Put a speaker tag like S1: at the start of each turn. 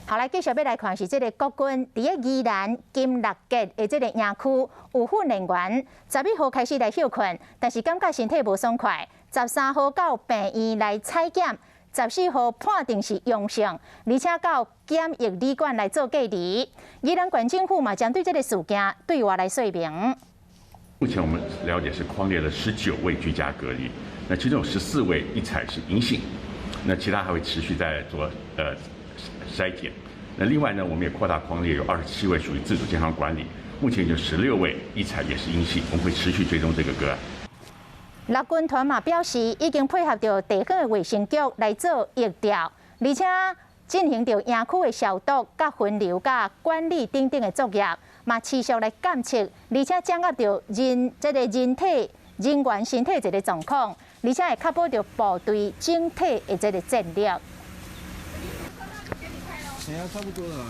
S1: 好，來繼續欲來看是這个國軍佇个宜蘭金六結的這个營區有訓練員，11號開始來歇睏，但是感覺身體無爽快，13號到病院來採檢，14號判定是陽性，而且到檢疫旅館來做隔離。宜蘭縣政府嘛，針對這个事件對外來說明。
S2: 目前我們了解是匡列了19位居家隔離，那其中有14位一採是陰性，那其他還會持續在做篩檢。那另外呢，我們也擴大匡列，有27位屬於自主健康管理，目前有16位一採也是陰性，我們會持續追蹤這個個案。
S1: 陸軍團嘛表示，已經配合著地方的衛生局來做疫調，而且進行著營區的消毒、佮分流、佮管理等等的作業，嘛持續來監測，而且掌握著人這个人體人員身體這个狀況，而且會確保著部隊整體的這个戰力。
S3: 差不多了。